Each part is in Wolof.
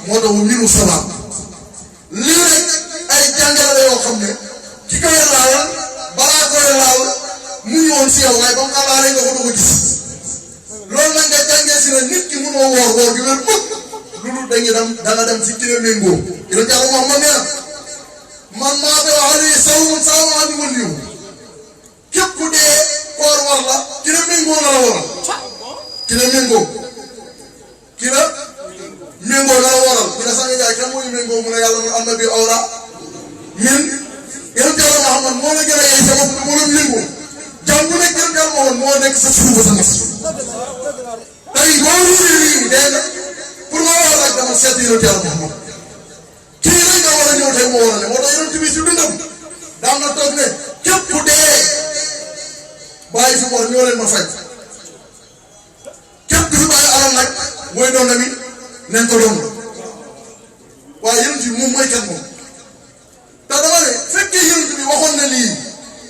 moo tax mu miinu salaam lii rek ay jàngale la yoo xam ne ki koy laal balaa koy laal mu ñëwoon si yow waaye ba mu laalee nga ko doog a gis loolu nag nga jàngee si ne nit ki mënoo woor gi wér mukk loolu dañuy dem dana dem si kii la méngoo yéen a Muhammad nee na man maa koy wax ne sawmun saama andi wal yow képp ku dee koor war la ki la méngoo la waral ki la méngoo la waral ki la sànni jaay kan mooy méngoo mu ne yàlla mu am na bi awra min yéen a Muhammad moo la gën a yey sa bopp moo la méngoo jàmm bu nekk yéen a moo nekk sa suuf sa nas tey boo ruuree nii dee nga pour nga war a dama seet yéen a Muhammad kii rek nga war a ñëw tey moo war a ne moo tax yéen a si dundam daan na toog ne képp ku dee bàyyi fi bor ñoo leen ma fay képp ku fi bàyyi alal nag mooy doon na mi nañ ko doon waaye yéen ci moom mooy kan moom te dama ne fekkee yéen bi waxoon na lii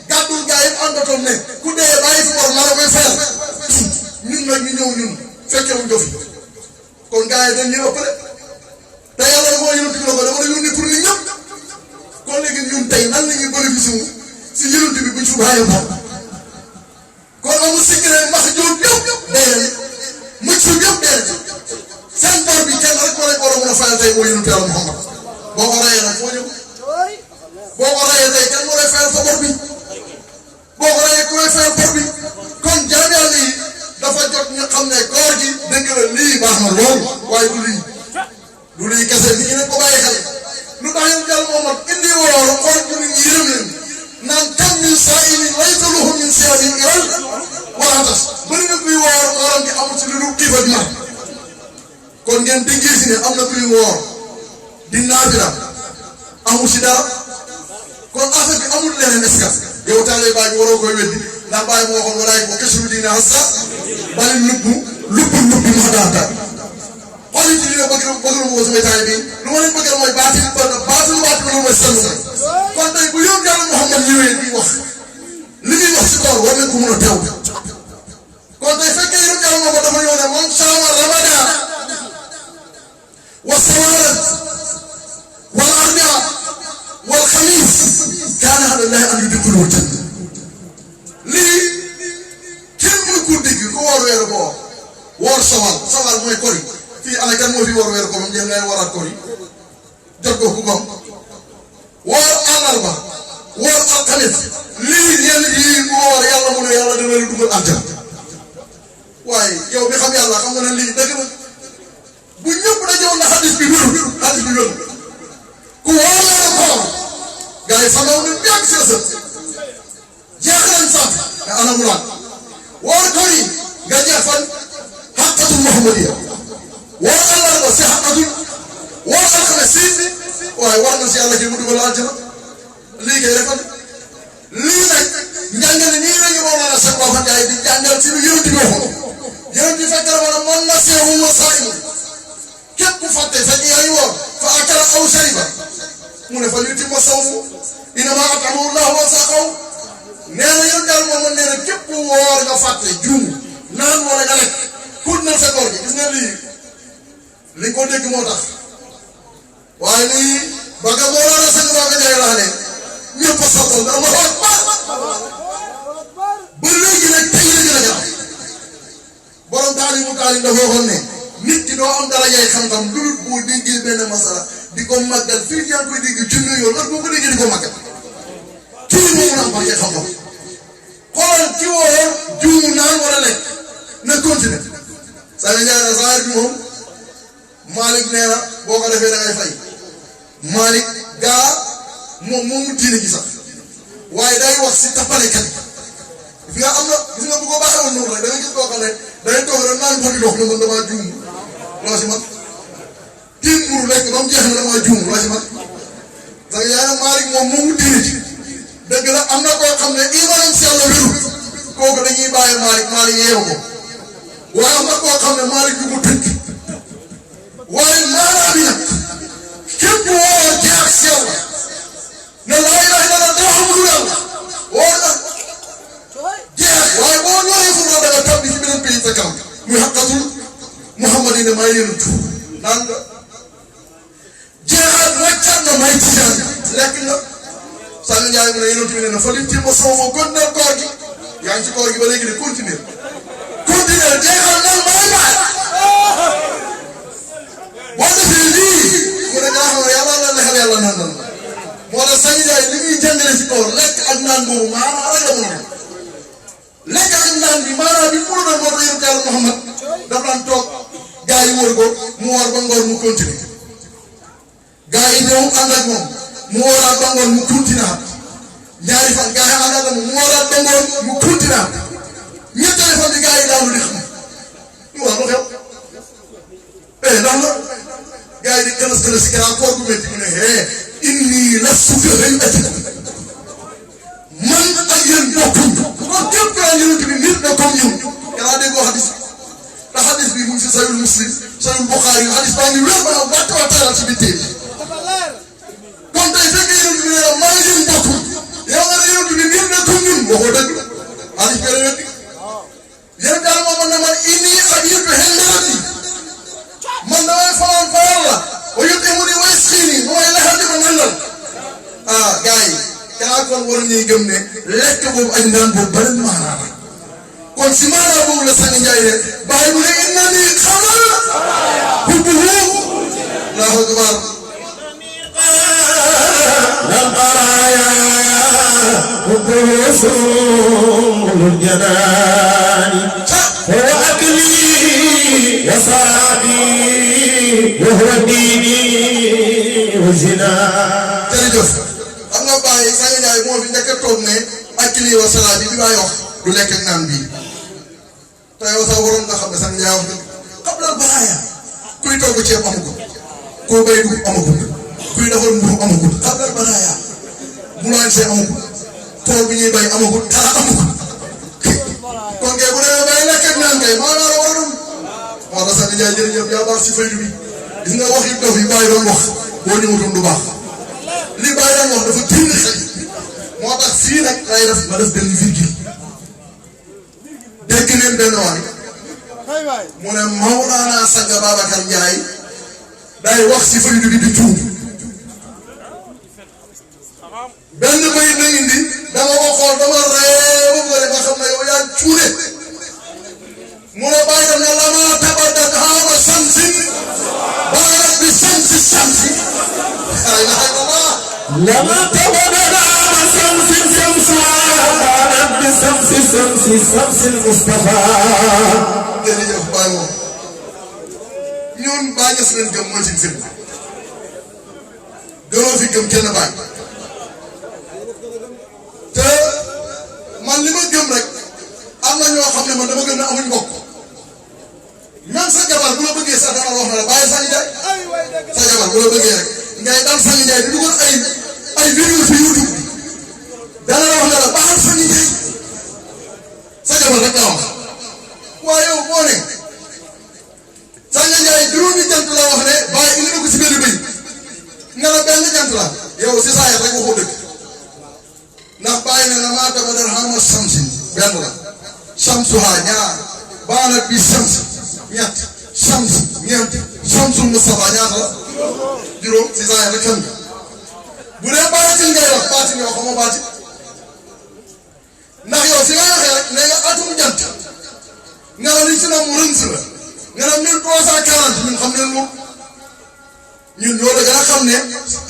gàddul gaa yi àndatoon ne ku dee bàyyi fi bor ma la koy fayal ñun nag ñu ñëw ñun fekkee wuñ ko fi kon gaa yi dañ ñu ëppale te yàlla moo yéen la ko dama la yónni pour nit ñëpp kon léegi ñun tey nan la ñuy bénéficié wu si yéen bi buñ fi bàyyi bor kon amul secret mbax jóob yëpp dee nañu mucc yëpp dee nañu seen bor bi kenn rek moo leen war a mën a fayal tey moo yónni Yàlla Muhammad boo ko rayee nag foo ñëw boo ko rayee tey kenn moo lay fayal sa bor bi boo ko rayee ku lay fayal bor bi kon jaam Yàlla yi dafa jot ñu xam ne koor gi dëgg la lii baax na lool waaye du lii kese nit ñi nañ ko bàyyi xel lu tax yéen Yàlla Muhammad indi woor xool ñu nit ñi yërëm leen naan kam min saa'ilin laysa lahu min siyaamihi ilal wala tas bëri na kuy woor kooram gi amul ci lu dul xiif ak mar kon ngeen déggee si ne am na kuy woor di naafila amul si dara kon affaire bi amul leneen est-ce que yow taalee baa ji waroo koy weddi ndax bàyyi ma waxoon walaay ko kesul diine hasa bali lubbu ma daata xool yi ci dina bëgg lu ma samay taay bi lu ma leen bëggal mooy baatil lu mooy sànni kon tey bu yow Yàlla Muhammad ñëwee di wax li muy wax si koor war nañ ko mën a teew kon tey fekkee yow Yàlla Muhammad dafa ñëw ne man saama ramadan wa sawarat wal arbia wal xamis kaana ala llahi an yudxilahul janna lii kenn mënu ko dégg ku woor weeru ko woor sawal mooy kori fii ana kan moo fi woor weeru ko moom ngeen ngay waraat kori jot ko ku gom woor àllarba woor alxames lii yenn yii mu woor yàlla mu ne yàlla dana la dugal àjjana waaye yow mi xam yàlla xam nga ne lii dëgg la bu ñëpp dajewoon na xadis bi wér ku woor weeru koor gars yi fanaw ne biag seesa jeex nañ sax nga ana mu laat woor kori nga jeex fan xaqatul muhammadiya woor àllarba si xaqatul woor alxames si waaye war na si yàlla kii mu dugal àjjana lii kay defal lii nag njàngale nii la ñu waroon a seen boo xam ne di jàngal si lu yëngu di waxoon yëngu di fekk na man na seewu ma saa yi képp ku fàtte fekk yaa ngi woor fa akala aw shariba mu ne fa yutimma sawmu innamaa at'amahu llaahu wa saqahu nee na yow daal moom nee na képp ku woor nga fàtte juum naan wala nga lekk pour na sa koor gi gis nga lii li ko dégg moo tax waaye lii ba nga boolaa la sëñ Ba nga jaay laa ne ñëpp a soxla nga wax ba léegi nag tey la gën a jàpp borom taalim dafa waxoon ne nit ki doo am dara yaay xam-xam lu dul boo déggee benn masala di ko màggal fii yaa ngi koy dégg junne yoon ndax boo ko déggee di ko màggal kii moo mën a am par yaay xam-xam xoolal ki woo juumu naan wala lekk na continuer saa nga ñaareel saa bi moom Malick nee na boo ko defee da ngay fay Malick gaa moom mu diine gi sax waaye day wax si tappalekat fi nga am na gis nga bu ko baaxee woon noonu rek da nga gis koo xam ne day toog rek naan ko di dox ne man damaa juum loo si man kii mburu lekk ba mu jeex ne damaa juum loo si man parce que yaa ngi Malick moom mu diine ji dëgg la am na koo xam ne imaanam si yàlla wéru kooku dañuy bàyyi Malick yeewu ko waaye am na koo xam ne Malick du ko tënk waaye maanaam bi nag képp woo jaar si yàlla ne laa ilaaha illallaah dara amul yàlla woo na jeex waaye boo ñëwee fu mu da nga tabbi ci beneen pays sa kanam muy xaqatul Muhammad yi ne maa yéen a tuub naan nga Cerno may Tijaan lekk nga Sall Ndiaye mu ne yonent bi ne na fa lim ci ma soomo kon na koor gi yaa ngi ci koor gi ba léegi de continuer jeexal nan may baay boo defee lii mu ne nga xam ne yàlla na lexal yàlla nandal moo tax Sall Ndiaye li muy jàngale si koor lekk ak naan boobu maanaa rek la mën a lekk ak naan bi maanaa bi mu doon moo tax yonent yàlla Muhammad daf daan toog gaa yi wër ko mu war ba ngoor mu continuer gaa yi ñëw ànd ak moom mu waraat ba ngoon mu continuer ñaari fan gaa yi ànd ak moom mu waraat ba ngoon mu continuer ñettali fan bi gaa yi daanu di xam ñu war lu xew ndax la gaa yi di këlas si gannaaw koor gu métti mu ne inni lastu ka hay'atikum man ak yéen bokkuñ kon képp kaa yonent bi nit na comme ñun yàlla déggoo xadis te xadis bi mu ngi si Sahih Muslim Sahih Bukhari xadis baa ngi wér ba waxtaan ci biir téere kon tey fekk yonent bi ne la maa ngi yéen bokkuñ yow nga ne yonent bi nit na comme ñun waxoo dëgg xadis bi la wér yéen daal moo mën na man inni ak yëpp xel narati man damay fanaan faral la wa yëpp mu ni way xiini mooy lexal di ko nandal gars yi yaa kon war nañuy gëm ne lekk boobu ak naan boobu beneen maanaa la kon si maanaa boobu la Sall Ndiaye de bàyyi mu ne inna ni xamal hubbuhu Allahu akbar lam araya hubbuhu sumul janani huwa akli wa sarabi wa huwa dini wa zina jërëjëf xam nga bàyyi Sall Ndiaye moo fi njëkk a toog ne akli wa sarabi bi bàyyi wax du lekk ak naan bii te yow sax waroon nga xam ne Sall Ndiaye wax dëgg xam la baraaya kuy togg ceeb amagul kuy bay dugub amagul kuy defar mburu amagul xam la baraaya boulanger amagul tool bi ñuy bay amagul dara amagul kon kay bu demee bay lekk ak naan kay maa la waroon moo tax Sall Ndiaye jërëjëf yaa baax si faydu bi gis nga wax yu dof yi bàyyi doon wax boo ñëwutoon du baax li bàyyi doon wax dafa génn xel moo tax fii nag lay def ma def benn virgule dégg ngeen benn waay mu ne Mawlana Sanga Babacar Ndiaye day wax si faydu bi di tuub benn bayit na indi dama ko xool dama ree ba nga xam ne yow yaa cuune mu ne bàyyi dem na lama tabadat haama samsin baarat bi samsi samsi la ilaha illallah lama tabadat haama samsin samsi baarat bi samsi samsi samsi Mustafa jërëjëf Baye moom ñun Baye Niass leen gëm mooy ci film gënoo fi gëm kenn Baye te man li ma gëm rek am na ñoo xam ne man dama gëm ne amuñ mbokk même sa jabar bu la bëggee sax dana wax na la bàyyi Sall Ndiaye sa jabar bu la bëggee rek ngay dal Sall Ndiaye di dugal ay vidéo fi YouTube bi dana la wax na la baaxal Sall Ndiaye sa jabar rek la wax waaye yow boo ne Sall Ndiaye juróomi jant la wax ne bàyyi indi na ko si benn bëy nga la benn jant la yow si saa rek waxoo dëgg ndax bàyyi na la maa tabadar xama samsin benn la samsuha ñaar baanat bi sams ñett sams ñeent samsul Mustafa ñaata la juróom si saa rek xam nga bu dee baatin ngay wax baatin yow xamoo baatin ndax yow si nga waxee rek nee nga atum jant nga la li si na mu rëns la nga la 1340 ñun xam ne moom ñun ñoo la gën a xam ne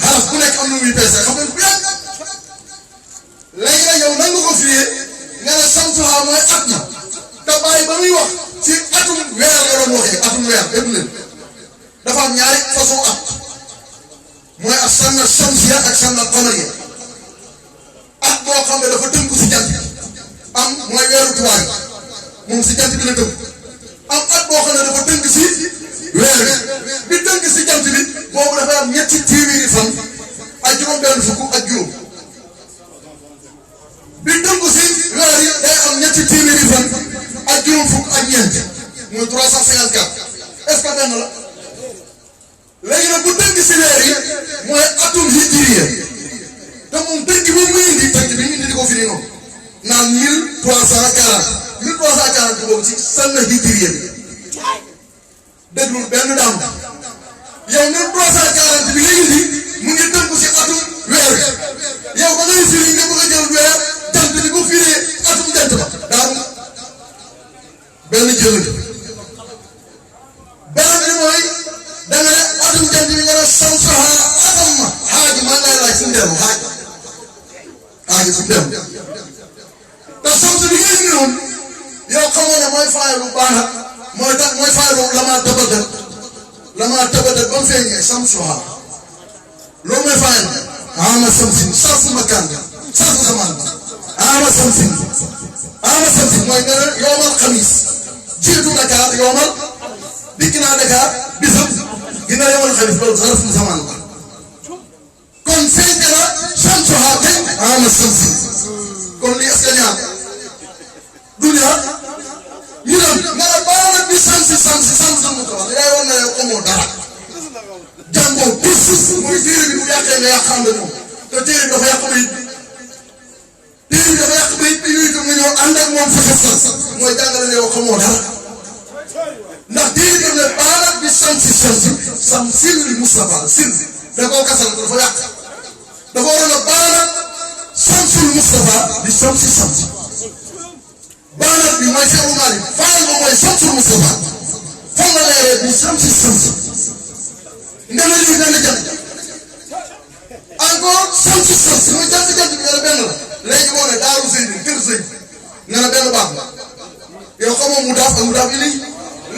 xaraf bu nekk am na muy peese xam ne bu yàgg léegi nag yow nan nga ko firee nga ne samsuha mooy at na te bàyyi ba muy wax ci atum weer la doon waxee atum weer dégg leen dafa am ñaari façon at mooy ak sanna shamsiya ak sanna qamariya at boo xam ne dafa tënku si jant am mooy weeru tubaab moom si jant bi la tënk am at boo xam ne dafa tënk si weer bi tënk si jant bi boobu dafa am ñetti téeméeri fan ak juróom-benn fukk ak juróom bi tënk si weer yi day am ñetti téeméeri fan ak juróom fukk ak ñeent muy 354 est-ce que benn la léegi nag bu tënk si weer yi mooy atum hijriya te moom tënk bi mu indi tënk bi mu indi di ko firi noonu naan 1340 boobu ci sanna hijriya bi déglul benn daam yow 1340 bi nga indi mu ngi jël beneen bi mooy da nga ne atum jant bi nga ne samsuha atam ma xaaj man lay laaj fu mu dellu xaaj fu mu dellu te samsu bi ngay indi woon yow xamoo ne mooy faayalu baax mooy faayalu la maa tabadat ba mu feeñee samsuha loolu mooy fayal ama samsin sarfu makaan sarfu zaman ama samsin mooy nga ne yoomal xamis jiitu Dakar yoomal dikk naa Dakar bisam ginnaaw yoomal xamis loolu sarfu zaman la kon feeñ na samsuha kañ ama samsin kon lii est-ce que ñaar du ñaar ñu dem nga ne baana bi samsi mu tabax yaay woon na yow xamoo dara jàngoo tus mooy téere bi bu yàqee nga yàq ànd ak moom te téere bi dafa yàq bayit bi yooyu itam nga ñëw ànd ak moom fa mooy jàngale ne yow xamoo dara ndax téere bi ne baanat bi sam silli Moustapha sil da koo kasal dafa yàq dafa waroon a baanat samsul Moustapha di samsi baanat bi mooy Seydou Malick faal ko mooy samsul Moustapha foog nga leeree bi samsi nga ne lii benn jant encore samsi mooy jant bi nga ne benn la léegi moo ne daaru Seydou kër Seydou nga ne benn baax la yow xamoo mu daaf yi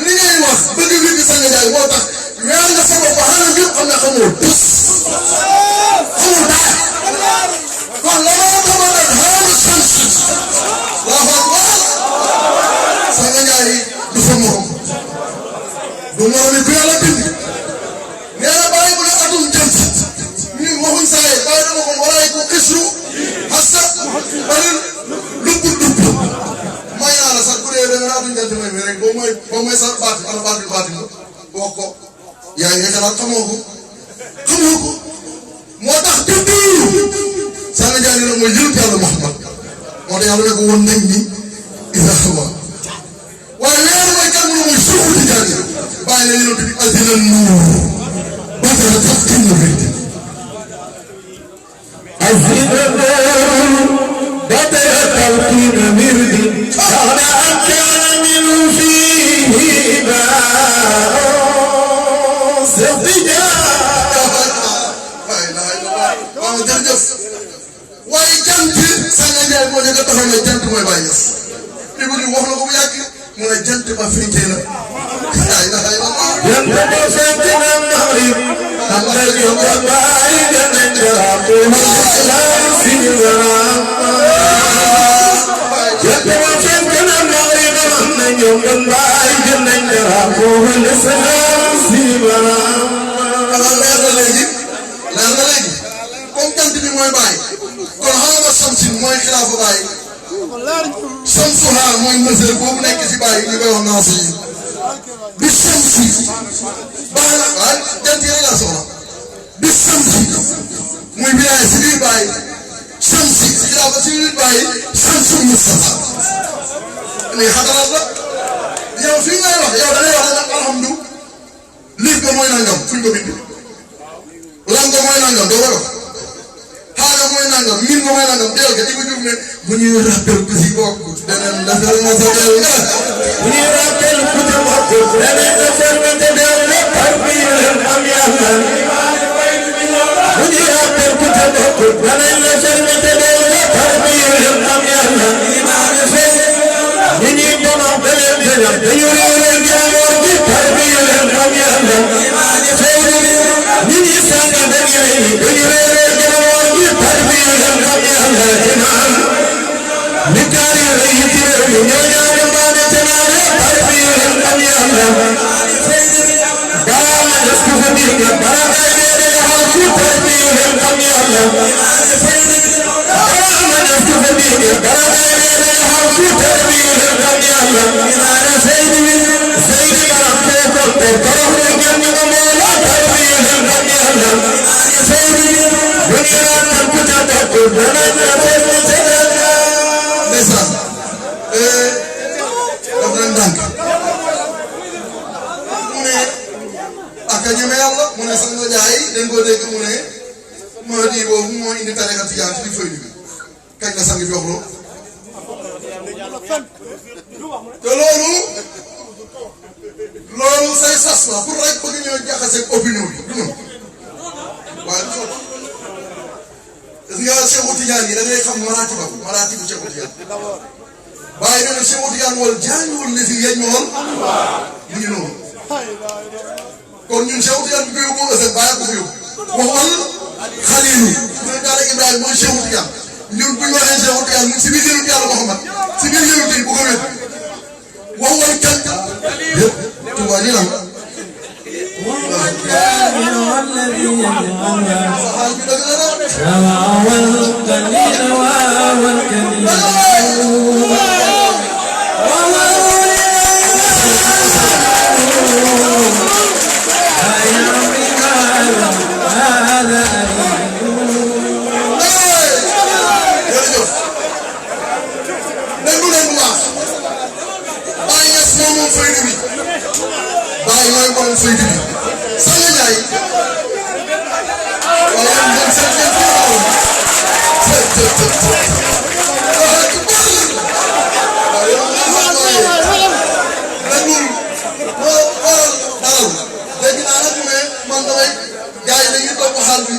li ngay wax bëgg wér di Sanga Ndiaye moo tax weer nga sa bopp xanaa ñëpp xam ne xamoo tus xamoo dara kon la ma xamal nag xaaru samsi laa xool waaw Sanga Ndiaye du fa morom yi ku yàlla bind nee na bàyyi bu ne atum jant ñun waxuñ saa yi bàyyi dama ko walaay ko xisru xasta balil lubb may naa la sax bu dee da nga atum jant may rek boo mooy sax baati ana baati wax ko yaa ngi xalaat xamoo ko moo tax tuddu Sanga Ndiaye ne la mooy yëngu yàlla Muhammad moo tax yàlla ne ko woon nañ ni isa xawa waaye weer mooy kan mu mooy suufu di jàng bàyyi na yonent bi azina nuur batara tafkin murid azina nuur batara tafkin murid kana akana min fihi ma sabija waaw jërëjëf waaye jant Sanga Ndiaye moo njëkk a taxaw ne jant mooy Baye Niass li mu wax na ko bu yàgg mu ne jant ba fenkee na jant ba fenkee na maghrib am na ñu ko bàyyi danañ jaraatu si waram jant ba fenkee na maghrib am na ñu ko bàyyi danañ jaraatu si waram leer na léegi comme jant bi mooy Baye kon xam nga Samsin mooy xilaafa Baye Samsuha mooy mesure boobu nekk ci Baye ñu koy wax naas yi bi Samsi baax na waaye jant yi laa soxla bi Samsi muy wilaaya ci biir Baye Samsi ci xilaafa ci biir Baye Samsul Mustafa lii xatalaat la yow fii ngay wax yow da ngay wax nag alhamdu liif ga mooy nangam fuñ ko bind lan nga mooy nangam doo war a xaaral mooy nangam min nga mooy nangam deel ga di ko jug ne bu ñuy rappel ku si bokk daneen defal ma sa del nga bu ñuy rappel ku si bokk daneen defal ma sa del nga par bi leen am yàlla bu ñuy rappel ku si bokk daneen defal ma sa del nga par bi leen am yàlla ñu ñuy bonox da leen jëñam dañu réeréer jaamoor bi par bi leen am yàlla ñu ñuy sànga dañu réeréer jaamoor bi par bi leen am yàlla imaan Nikari yitire ñoña mbaane tenare parbi am yalla dama jasku fadiga baraka de hafu parbi am yalla dama jasku fadiga baraka de hafu parbi am yalla sayyidi barakte ko toroxle ngeen ñu mola parbi am yalla sayyidi dunya tan ku ta ko dana ndeysaan daf leen ndànk mu ne ak a ñeme yàlla mu ne Sanga Ndiaye dañ koo dégg mu ne Mahdi boobu moo indi tariqa tijaan ci fay bi kañ la sang bi wax loolu te loolu loolu say sas la pour rek bëgg ñoo jaxase opinion bi du noonu waaye du sotti gis nga Cheikh Tidiane yi da ngay xam maraati bu Cheikh Tidiane bàyyi na ne Cheikh Tidiane wala jaaniwul ne fi yeñ woon mu ngi noonu kon ñun Cheikh Tidiane bi ko yóbbu ësën bàyyi ko fi yóbbu waxoon Xaliilu ñu daal Ibrahima mooy Cheikh Tidiane ñun bu ñu waxee Cheikh Tidiane ñun si biir yëngu Yàlla Muhammad si biir yëngu yi bu ko wét waxoon kan yëpp Tuubaa nii la I'm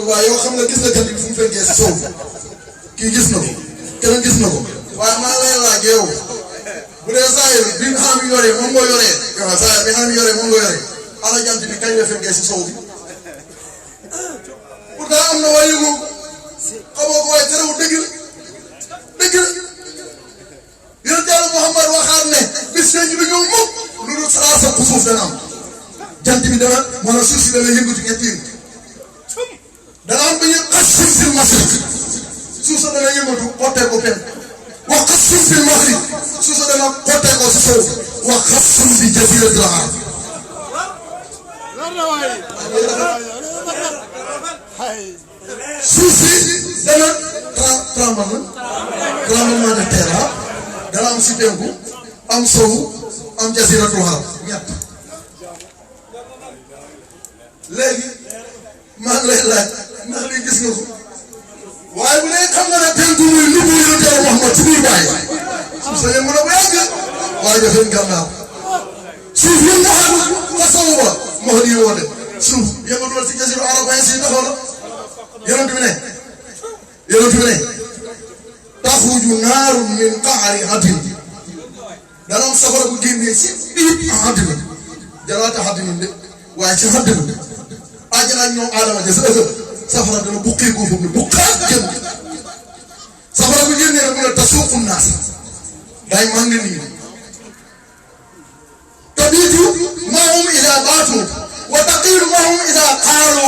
waaye yow xam nga gis na jant bi fu mu fekkee si sow kii gis na ko keneen gis na ko waaye maa lay laaj yow bu dee saa yor bi nga xam yoree moom nga yoree yow saa yor bi nga xam yoree moom nga yoree ala jant bi kañ la fekkee si sow bi pourtant am na waaye yëngu xamoo ko waaye terewul dëgg la yonent Yàlla Muhammad waxaat ne bis feeñ bi ñëw mukk lu dul saa sa suuf dana am jant bi dana mën a suuf si dana yëngatu ñetti dana am ba ñu xas suuf si masrik suuf sa dana yëngatu xottee ko penk wax xas suuf si maghrib suuf sa dana xottee ko si sow wax xas suuf si jaziratul arab suuf si dana tremblement de terre dana am si penku am sow am jaziratul arab ñett léegi maa ngi lay laaj ndax lii gis nga ko waaye bu dee xam nga ne penku muy lu muy yonent Yàlla Muhammad ci biir bàyyi suuf sa yëngu na bu yàgg waaye dafay gànnaaw suuf yëngu na ka sow ba moo di woote suuf yëngu doon si jaziratul arab waaye si taxaw na yonent bi ne taxruju naarun min qa'ri adin dana am safara bu génnee si biir àddina jalaata àddina de waaye ci àddina àjjana ak ñoom aadama ja sa ëllëg safara dana buqee ko foofu ne buqaat génn safara bu génnee rek mu ne tasuuqu naas day màng nii tabiitu mahum idaa baatu wa taqiilu mahum idaa qaalu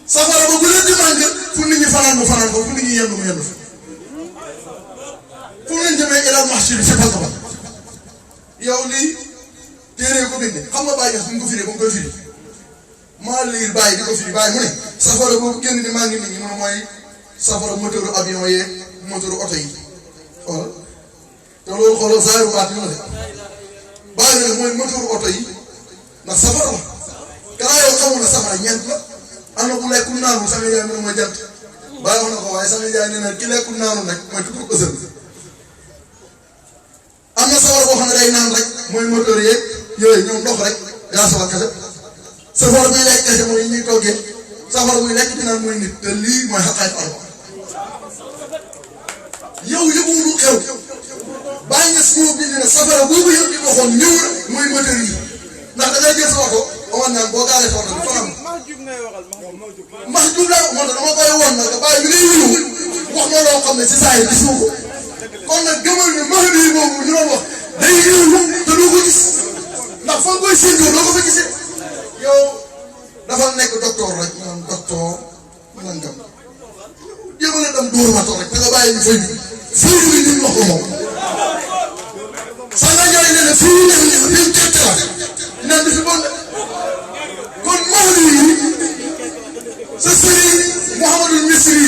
safara ba bu leen di màng fu nit ñi fanaan mu fanaan ko fu nit ñi yendu mu yendu fu leen jëmee ilal mahshir si fal ba yow lii téere ko bind xam nga bàyyi bu mu ko firi ba mu koy firi maa liir bàyyi di ko firi bàyyi mu ne safara boobu génn ni maa ngi nit ñi mu ne mooy safara moteuru avion yeeg moteuru oto yi xoolal te loolu xoolal zaaru baat yi ma de bàyyi ne mooy moteuru oto yi ndax safara la kanaa yow xamul na safara ñeent la am na ku lekkul naanu sama yaay mu ne mooy jant bàyyi wax na ko waaye sama yaay nee na ki lekkul naanu nag mooy tudd ko ësël am na safara boo xam ne day naan rek mooy moteur yeeg yooyu ñoom ndox rek yaa safara kese safara buy lekk kese mooy ñuy toggee safara buy lekk di naan mooy nit te lii mooy xaqaay alko yow yëgu lu xew bàyyi nga si ñëw bind ne safara boobu yëpp di waxoon ñëw na mooy moteur yi ndax da ngay jël sa oto ba naan boo gaaree sa oto bi fa am max jub la moo tax dama koy won nag bàyyi bi ngay wuyu wax ma loo xam ne si saa yi gis nga ko kon nag gëmal ne mahdi yi boobu ñu doon wax day yëngu te doo ko gis ndax fa nga koy séentoo doo ko fa gisee yow dafa nekk docteur rek maanaam docteur nangam jéem a dem dóor ma toog rek da nga bàyyi ñu fay fii bi ñun wax ko moom Sanga Ndiaye nee na fii ñu ne fii teg la naan fi bon kon mahdi yi sa sëriñ Mouhamadul Misri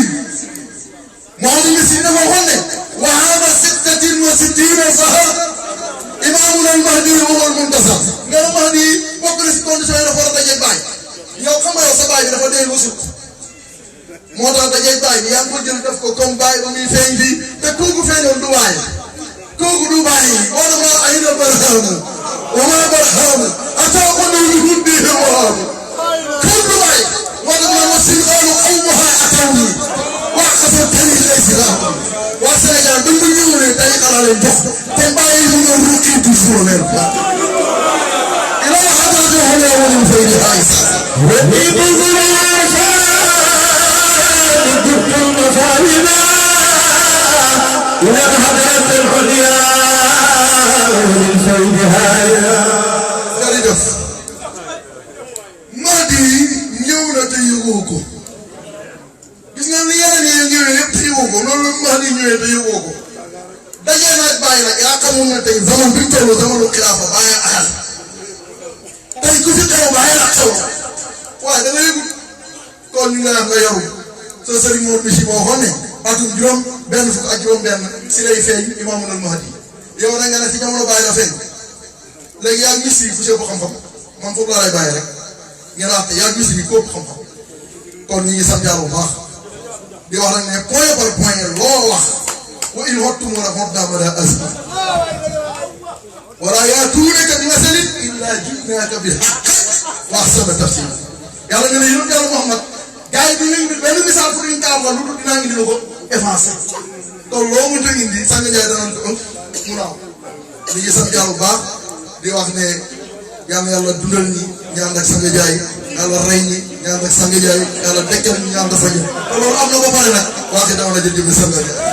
dafa waxoon ne wa hada sittatin wa sittina sahar imaamuna al-mahdi huwa al-muntasar nga ne mahdi bokk na si condition yi dafa war a dajeeg baay yow xam nga yow sa baay bi dafa dee wasut moo tax dajeeg baay bi yaa ngi ko jël def ko comme baay ba muy feeñ fii te kooku feeñoon du baay kooku du baay moo tax ma ayna barhaamu wa ma barhaamu ataa quluubu huddihi wahaamu kooku du baay moo tax ma wasil qaalu qawmuha atawni waa xasatani laysa waa Sénégal dañ ko ñëwee tey xalaat leen jox te bàyyi mu ñëw ruuki toujours leen quoi. ila hadratu hana wala faydi ais wa ibzuna dukul mafalina ila hadratu al-hudiya wal faydi haya jërëjëf Mahdi ñëw na te yëgoo ko gis nga ni yeneen yi ñëwee yëpp te yëgoo ko noonu la Mahdi ñëwee te yëgoo ko dajee naag bàyyi nag yaa xamul ne tey zaman bi ñu toll zamanu xilaafa bàyyi axal tey ku fi xew bàyyi la xew waaye da nga yëgut kon ñu nga naan nga yoru sa sëriñ moo bisi moo xam ne atum juróom benn fukk ak juróom benn si lay feeñ imaamul Mahdi yow na nga ne si jamono bàyyi la feeñ léegi yaa ngi si fu see bu xam-xam man foofu laa lay bàyyi rek ngeen waxte yaa ngi si ko xam-xam kon ñu ngi sant yàlla bu baax di wax nag ne point par point loo wax wa in hottumu la hot daa ma daa asma wala yaa tuunaka bi masalin illaa ji'naaka bil haqq wa ahsana tafsiir yàlla nga ne yéen yàlla Muhammad gars yi dinañ benn misaal pour ñu taal lu dul dinaa indi la ko effacé te loo mënta indi sànq Ndiaye danañ ko mu naaw ñu ngi sant yàlla bu baax di wax ne yàlla dundal ñi ñaan ak Sanga Ndiaye yàlla rey ñi ñaan ak Sanga Ndiaye yàlla dekkal ñi ñaan dafa ñu te loolu am na ba pare nag waa ci dama la jël jëmmi Sanga Ndiaye